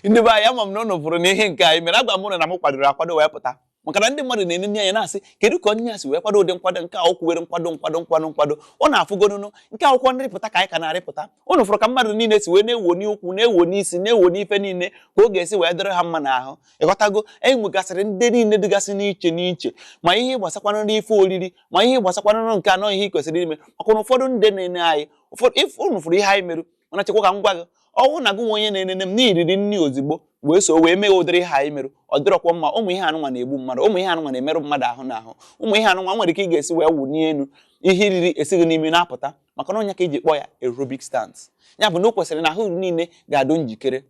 Ndị be anyị, ama m na ụnụ fụrụ na ihe nke anyị mere. Agwa m ụnụ na m kwadoro akwado wee pụta, maka na ndị mmadụ na-enene anya na-asị, kedu ka onye a si wee kwado ụdị nkwado nke a? O kwuwere nkwado, nkwado, nkwado, nkwado. Ọ na-afụgonụnụ nke akwụkwọ nrịpụta ka anyị ka na-arịpụta. Ụnụ fụrụ ka mmadụ niile si wee na-ewo n'ụkwụ, na-ewo n'isi, na-ewo n'ife niile, ka ọ ga-esi wee dịrị ha mma n'ahụ. Ịghọtago? E nwegasịrị ndị niile dịgasị n'iche n'iche, ma ihe gbasakwanụ n'ife oriri, ma ihe gbasakwanụ nke anọ, ihe ị kwesịrị ime, maka na ụfọdụ ndị na-ene anyị, ụfọdụ ụnụ fụrụ ihe anyị merụ. Mana chekwa ka m gwa gị, ọnwụ na gị nwe onye na-enene m n'iriri nri ozigbo wee so wee mee ụdịrị ihe anyị merụ, ọ dịrọkwa mma. Ụmụ ihe anụnwa na-egbu mmadụ, ụmụ ihe anụnwa na-emerụ mmadụ ahụ n'ahụ. Ụmụ ihe anụnwa nwere ike ị ga-esi wee wụnie elu, ihe iriri esighị n'ime na-apụta, maka na ọnya ka eji kpọọ ya aerobic dance. Ya bụ na o kwesịrị na ahụ niile ga-adụ njikere.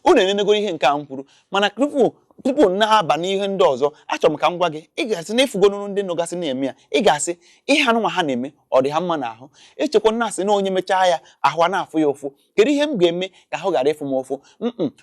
Unu enenego ihe nke a m kwuru, mana tupu na-aba n'ihe ndị ọzọ, achọrọ m ka m gwa gị, ị ga-asị na ịfụgonụrụ ndị nọgasị na-eme ya, ị ga-asị ihe anụnwa ha na-eme, ọ dị ha mma n'ahụ? Echekwa na-asị na onye mechaa ya, ahụ a na-afụ ya ụfụ. Kedu ihe m ga-eme ka ahụ ghara ịfụ m ụfụ?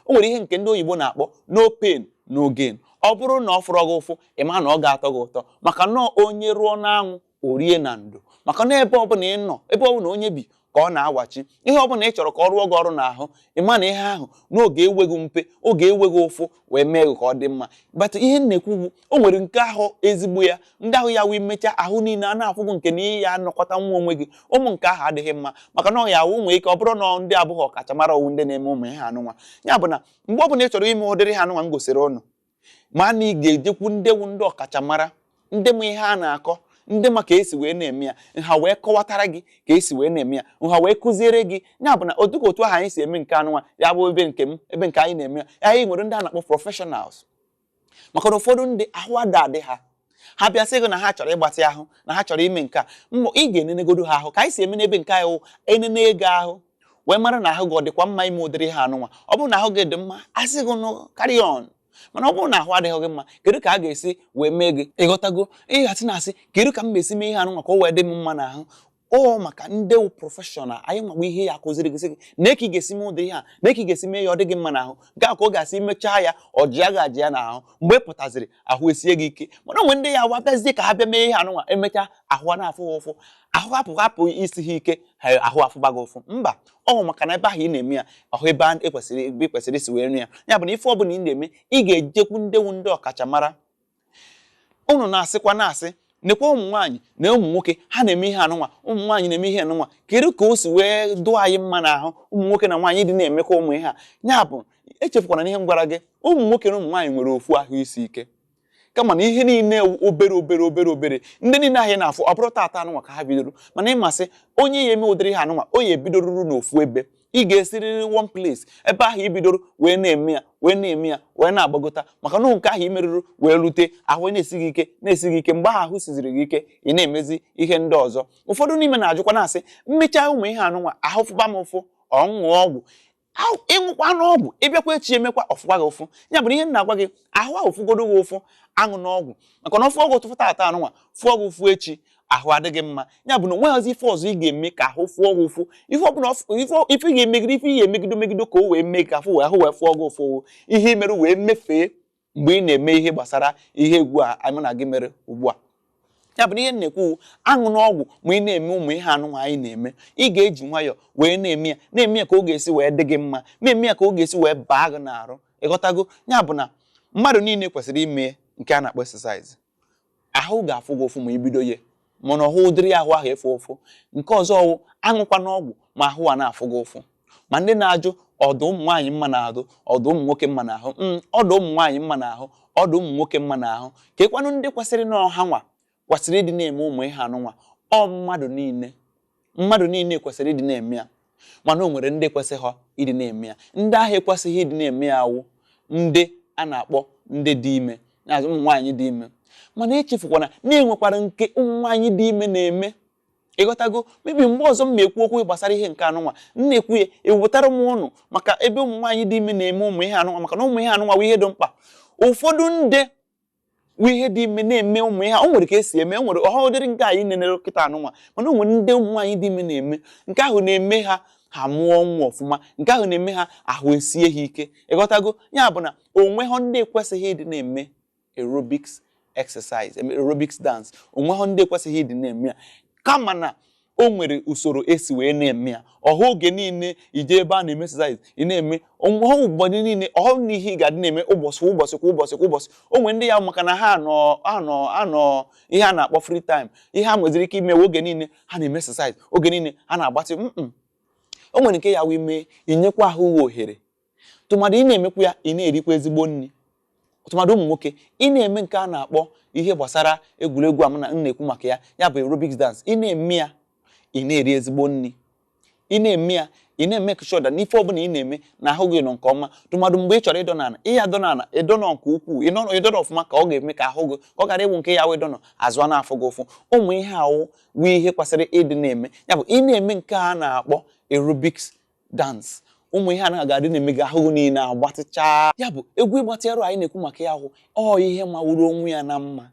O nwere ihe nke ndị oyibo na-akpọ "no pain, no gain". Ọ bụrụ na ọ fụrọ gị ụfụ, ị ma na ọ ga-atọ gị ụtọ, maka na onye rụọ n'anwụ, o rie na ndo, maka na ebe ọbụla ị nọ, ebe ọbụla onye bi ka ọ na-awachi. Ihe ọbụla ị chọrọ ka ọ rụọ gị ọrụ n'ahụ, ị ma na ihe ahụ n'oge enweghị mpe, oge enweghị ụfụ, wee mee gị ka ọ dị mma. Bata ihe m na-ekwu bụ, o nwere nke ahụ ezigbo ya, ndị ahụ ya wee mechaa, ahụ niile a na-afụgụ nke na ihe ya anọkọta nwa onwe gị. Ụmụ nke ahụ adịghị mma, maka na ọ ya awụ nwee ike ọ bụrụ na ndị abụghị ọkachamara owu ndị na-eme ụmụ ihe anụnwa. Ya bụ na mgbe ọbụla ị chọrọ ime ụdịrị ha anụnwa m gosiri ụnụ, ma na ị ga-ejekwu ndị wu ndị ọkachamara, ndị ma ihe a na-akọ, ndị ma ka esi wee na-eme ya, nha wee kọwatara gị ka esi wee na-eme ya, nha wee kụziere gị. Ya bụ na otu ka otu ahụ anyị si eme nke anụnwa, ya bụ ebe nke m, ebe nke anyị na-eme ya, anyị nwere ndị a na-akpọ professionals, maka na ụfọdụ ndị ahụ ada adị ha, ha bịa sị gị na ha chọrọ ịgbatị ahụ, na ha chọrọ ime nke a mbọ, ị ga-enenegodo ha ahụ. Ka anyị si eme n'ebe nke anyị wụ enene ego ahụ wee mara na ahụ gị ọ dịkwa mma ime ụdịrị ha anụnwa. Ọ bụrụ na ahụ gị dị mma, asị gị nụ, carry on. Mana ọ bụrụ na ahụ adịghị gị mma, kedu ka a ga-esi wee mee gị? Ịghọtago? Ịghasị na-asị, kedu ka m ga-esi mee ihe anụnwa ka o wee dị m mma n'ahụ? Ọ maka ndị wụ professional anyị nwagwa ihe ya akụziri gị, sị gị na ka ị ga-esi mee ụdị ihe a, na ka ị ga-esi mee ya ọ dị gị mma n'ahụ. Nke a ka ọ ga-asị mechaa ya, ọ ji ya ga-aji ya n'ahụ, mgbe ị pụtaziri, ahụ esie gị ike. Mana onwe ndị ya wa bịazie ka ha bịa mee ihe anụnwa, emechaa, ahụ a na-afụ ha ụfụ, ahụ hapụ hapụ isi ha ike, ha ahụ afụba gị ụfụ. Mba, ọ maka na ebe ahụ ị na-eme ya, ahụ ebe a ekwesịrị, ebe ị kwesịrị isi wee nụ ya. Ya bụ na ife ọbụla ị na-eme, ị ga-ejekwu ndị wu ndị ọkachamara. Unu na-asịkwa, na-asị, nekwa ụmụ nwaanyị na ụmụ nwoke ha na-eme ihe anụnwa, ụmụ nwaanyị na-eme ihe anụnwa, kedu ka o si wee dụọ anyị mma n'ahụ, ụmụ nwoke na nwaanyị dị na-emekọ ụmụ ihe a? Ya bụ echefukwana n'ihe m gwara gị, ụmụ nwoke na ụmụ nwaanyị nwere ofu ahụ isi ike, kama na ihe niile wụ obere obere obere obere. Ndị niile ahụ ị na-afụ, ọ bụrụ taata anụnwa ka ha bidoro. Mana ịmasị onye ya eme ụdịrị ihe anụnwa, o ya ebidoruru n'ofu ebe. Ị ga-esiriri one place ebe ahụ i bidoro wee na-eme ya, wee na-eme ya, wee na-agbagota, maka na nke ahụ i merụrụ wee rute, ahụ na-esi gị ike, na-esi gị ike. Mgbe ahụ ahụ siziri gị ike, ị na-emezi ihe ndị ọzọ. Ụfọdụ n'ime na-ajụkwa, na-asị, mmechaa ụmụ ihe anụnwa, ahụ fụba m ụfụ, ọ ṅụọ ọgwụ? Ịṅụkwa n'ọgwụ, ịbịakwa echi, emekwa ọfụkwa gị ụfụ. Ya bụ na ihe m na-agwa gị, ahụ ahụ fụgodo gị ụfụ, aṅụ n'ọgwụ, maka na ọfụ ọgwụ ụtụfụ taata anụnwa fụọ gị ụfụ, echi ahụ adịghị mma. Ya bụ na onweghịzi ife ọzọ ị ga-eme ka ahụ fụọ gị ụfụ. Ife ọbụla ife ị ga-emegide, ife ị ga-emegido megido ka o wee mee ka afụ wee ahụ wee fụọ gị ụfụ, ihe i mere wee mefee mgbe ị na-eme ihe gbasara ihe egwu a mụ na gị mere ugbu a. Ya bụ na ihe m na-ekwu, aṅụ n'ọgwụ ma ị na-eme ụmụ ihe anụnwa anyị na-eme. Ị ga-eji nwayọọ wee na-eme ya, na-eme ya ka ọ ga-esi wee dị gị mma, na-eme ya ka ọ ga-esi wee baa gị n'arụ. Ịghọtago? Ya bụ na mmadụ niile kwesịrị ime nke a na-akpọ exercise. Ahụ ga-afụ gị ụfụ ma ibido ya, mana ọhụ ụdịrị ahụ ahụ ịfụ ụfụ. Nke ọzọ ọwụ, aṅụkwa n'ọgwụ ma ahụ a na-afụ gị ụfụ. Ma ndị na-ajụ, ọdụ ụmụ nwaanyị mma n'ahụ, ọdụ ụmụ nwoke mma n'ahụ? Ọdụ ụmụ nwaanyị mma n'ahụ, ọdụ ụmụ nwoke mma n'ahụ. Ka ekwanụ ndị kwesịrị na ọha nwa kwesịrị ịdị na-eme ụmụ ihe anụnwa? Ọ mmadụ niile, mmadụ niile kwesịrị ịdị na-eme ya, mana o nwere ndị kwesịghị ịdị na-eme ya. Ndị ahụ ekwesịghị ịdị na-eme ya awụ ndị a na-akpọ ndị dị ime, na ụmụ nwaanyị dị ime. Mana echefukwana na enwekwara nke ụmụ nwaanyị dị ime na-eme. Ịghọtago? Mebi mgbe ọzọ m ma-ekwu okwu gbasara ihe nke anụnwa m na-ekwu ya, ewetara m ụnụ maka ebe ụmụ nwaanyị dị ime na-eme ụmụ ihe anụnwa, maka na ụmụ ihe anụnwa bụ ihe dị mkpa. Ụfọdụ ndị wụ ihe dị ime na-eme ụmụ ihe a, o nwere ka esi eme, o nwere ọha ụdịrị nke anyị nenere kịta anụnwa. Mana o nwere ndị ụmụ nwaanyị dị ime na-eme nke ahụ, na-eme ha, ha mụọ nwa ọfụma. Nke ahụ na-eme ha, ahụ esie ha ike. Ịghọtago? Ya bụ na onweghọ ndị ekwesịghị ịdị na-eme aerobics exercise, aerobics dance, onweghọ ndị ekwesịghị ịdị na-eme ya, kama na O nwere usoro esi wee na-eme ya. Ọha oge niile ije ebe a na-eme exercise ị na-eme ọha ụbọchị niile, ọha na ihe ị ga-adị na-eme ụbọchị kwa ụbọchị, kwa ụbọchị, kwa ụbọchị. O nwere ndị ya maka na ha nọ anọ anọ ihe a na-akpọ free time, ihe ha nweziri ike ime oge niile ha na-eme exercise, oge niile ha na-agbatị. O nwere nke ya wee mee inyekwa ahụ ohere, tụmadụ ị na-emekwa ya, ị na-erikwa ezigbo nri, tụmadụ ụmụ nwoke. Ị na-eme nke a na-akpọ ihe gbasara egwuregwu a m na m na-ekwu maka ya, ya bụ aerobics dance, ị na-eme ya, ị na-eri ezigbo nri. Ị na-eme ya, ị na-eme sure that n'ife ọbụla ị na-eme na ahụ gị nọ nke ọma, tụmadụ mgbe ị chọrọ ịdọ n'ala, ị ya dọ n'ala, ịdọnọ nke ukwuu, ịdọnọ ọfụma, ka ọ ga-eme ka ahụ gị ka ọ ghara ịwụ nke ya wee dọnọ azụ a na-afụ gị ụfụ. Ụmụ ihe ahụ wụ ihe kwesịrị ịdị na-eme. Ya bụ, ị na-eme nke a na-akpọ aerobics dance, ụmụ ihe anaghị ga-adị na-eme gị ahụ gị niile agbatịchaa. Ya bụ egwu ịgbatị arụ anyị na-ekwu maka ya ahụ, ọ ihe mawuru onwe ya na mma.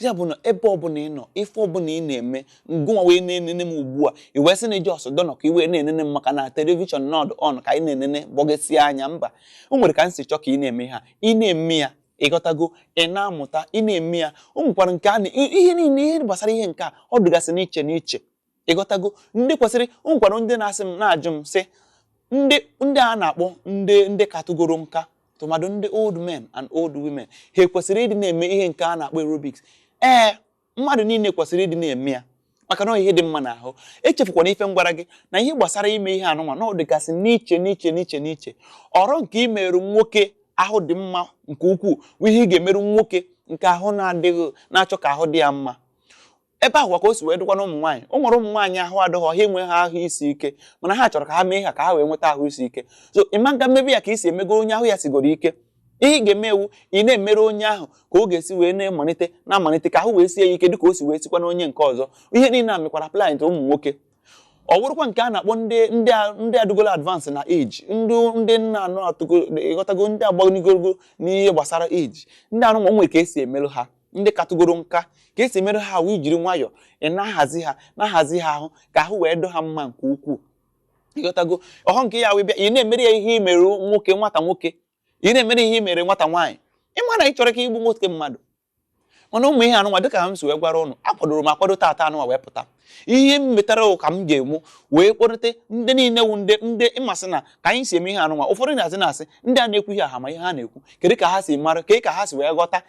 Ya bụ na ebe ọbụla ị nọ, ife ọbụla ị na-eme, ngụnwa wee na-enene m ugbu a, i wee sị na iji ọsọ dọnọ ka i wee na-enene m maka na television nọdụ on ka anyị na-enene gbọgesịa anya, mba. O nwere ka m si chọọ ka ị na-eme ha, ị na-eme ya, ịghọtago, ị na-amụta, ị na-eme ya. O nwekwara nke a na ihe niile, ihe gbasara ihe nke a, ọ dịgasị n'iche n'iche, ịghọtago. Ndị kwesịrị, o nwekwara ndị na-asị m, na-ajụ m sị, ndị a na-akpọ ndị katụgoro nka, tụmadụ ndị old men and old women, ha ekwesịrị ịdị na-eme ihe nke a na-akpọ aerobics? Ee, mmadụ niile kwesịrị ịdị na-eme ya, maka na ọ ihe dị mma n'ahụ. Echefukwana ife m gwara gị na ihe gbasara ime ihe anụnwa na ọ dịgasị n'iche n'iche n'iche n'iche. Ọrụ nke imerụ nwoke ahụ dị mma nke ukwuu bụ ihe ị ga-emerụ nwoke nke ahụ na-adịghị na-achọ ka ahụ dị ya mma. Ebe ahụ ka o si wee dịkwa na ụmụ nwaanyị. O nwere ụmụ nwaanyị ahụ adịghị, ha enwe ha ahụ isi ike, mana ha chọrọ ka ha mee ha ka ha wee nweta ahụ isi ike. So ịma nga mmebe ya ka isi emego onye ahụ ya sigoro ike. Ihe ị ga-eme ewu, ị na-emere onye ahụ ka ọ ga-esi wee na-amalite na-amalite ka ahụ wee sie ya ike, dịka o si wee sikwa na onye nke ọzọ. Ihe niile a mekwara apply ụmụ nwoke. Ọ bụrụkwa nke a na-akpọ ndị adịgolo advance na age, ndị nna anọ atụgo, ịghọtago, ndị agbagonigogo n'ihe gbasara age, ndị anụ nwere ka esi emerụ ha, ndị katụgoro nka, ka esi emerụ ha ahụ, ijiri nwayọọ ị na-ahazi ha, na-ahazi ha ahụ ka ahụ wee dụ ha mma nke ukwuu, ịghọtago. Ọhọ nke ya wee bịa, ị na-emere ya ihe i mere nwoke, nwata nwoke, ị na-emere ihe i mere nwata nwaanyị, ịma na ị chọrọ ka igbu nwoke mmadụ. Mana ụmụ ihe anụnwa, dịka m si wee gwara ụnụ, akwadoro m akwado taata anụnwa wee pụta. Ihe m metara ka m ga-emu wee kpọrịta ndị niile wu ndị ịmasị na ka anyị si eme ihe anụnwa. Ụfọdụ na-asị ndị a na-ekwu ihe aha ma ihe ha na-ekwu, kedu ka ha si mara, kedu ka ha si wee ghọta?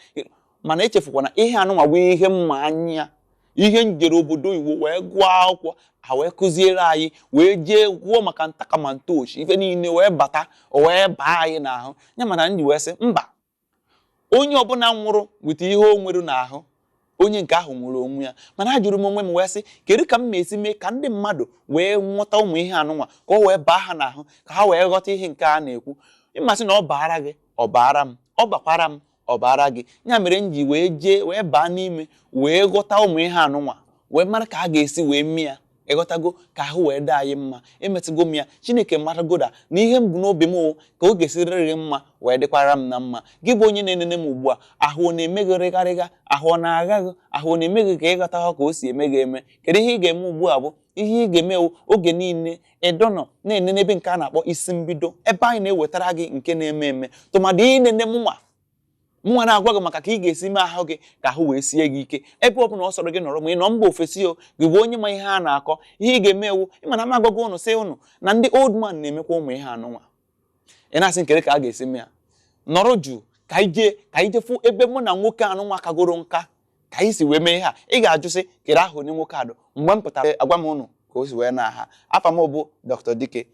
Mana echefukwana, ihe anụnwa bụ ihe mma anya, ihe njere obodo iwu wee gụọ akwụkwọ ha wee kụziere anyị, wee jee gụọ maka ntakamantochi, ife niile wee bata, wee baa anyị n'ahụ ya. Mana m ji wee sị mba, onye ọbụla nwụrụ weta ihe o nwere n'ahụ, onye nke ahụ nwụrụ onwe ya. Mana ajụrụ m onwe m wee sị, kedu ka m ma-esi mee ka ndị mmadụ wee nghọta ụmụ ihe anụnwa, ka ọ wee baa ha n'ahụ, ka ha wee ghọta ihe nke a na-ekwu? Ịmasị na ọ baara gị, ọ baara m, ọ bakwara m, ọ baara gị. Ya mere m ji wee jee wee baa n'ime wee ghọta ụmụ ihe anụnwa, wee mara ka a ga-esi wee mee ya, ịghọtago, ka ahụ wee dị anyị mma. Emetụgo m ya, Chineke maragoda na ihe m bụ n'obi m wụ ka ọ ga-esirịrị mma wee dịkwara m na mma. Gị bụ onye na-enene m ugbu a, ahụ ọ na-eme gị rịgarịga? Ahụ ọ na-agha gị? Ahụ ọ na-eme gị ka ịghọta ha ka o si eme gị eme? Kedu ihe ị ga-eme ugbu a? Bụ ihe ị ga-eme wụ, oge niile ịdọnọ na-enene ebe nke a na-akpọ Isi Mbido, ebe anyị na-ewetara gị nke na-eme eme, tụmadị inene mụnwa mụnwa na-agwa gị maka ka ị ga-esi mee ahụ gị ka ahụ wee sie gị ike. Ebe ọ bụla ọ sọrọ gị nọrọ, ma ị nọ mba ofesi, o gị bụ onye ma ihe a na-akọ, ihe ị ga-eme ewu, ịma na m agwago ụnụ, sị ụnụ na ndị old man na-emekwa ụmụ ihe anụnwa. Ị na-asị nkere ka a ga-esi mee ya? Nọrọ jụụ ka anyị jee fụ ebe mụ na nwoke anụnwa kagoro nka ka anyị si wee mee ihe a. Ị ga-ajụ sị, kere ahụ onye nwoke adụ? Mgbe m pụtara, agwa m ụnụ ka o si wee na-aha. Afa m bụ Dr. Dike.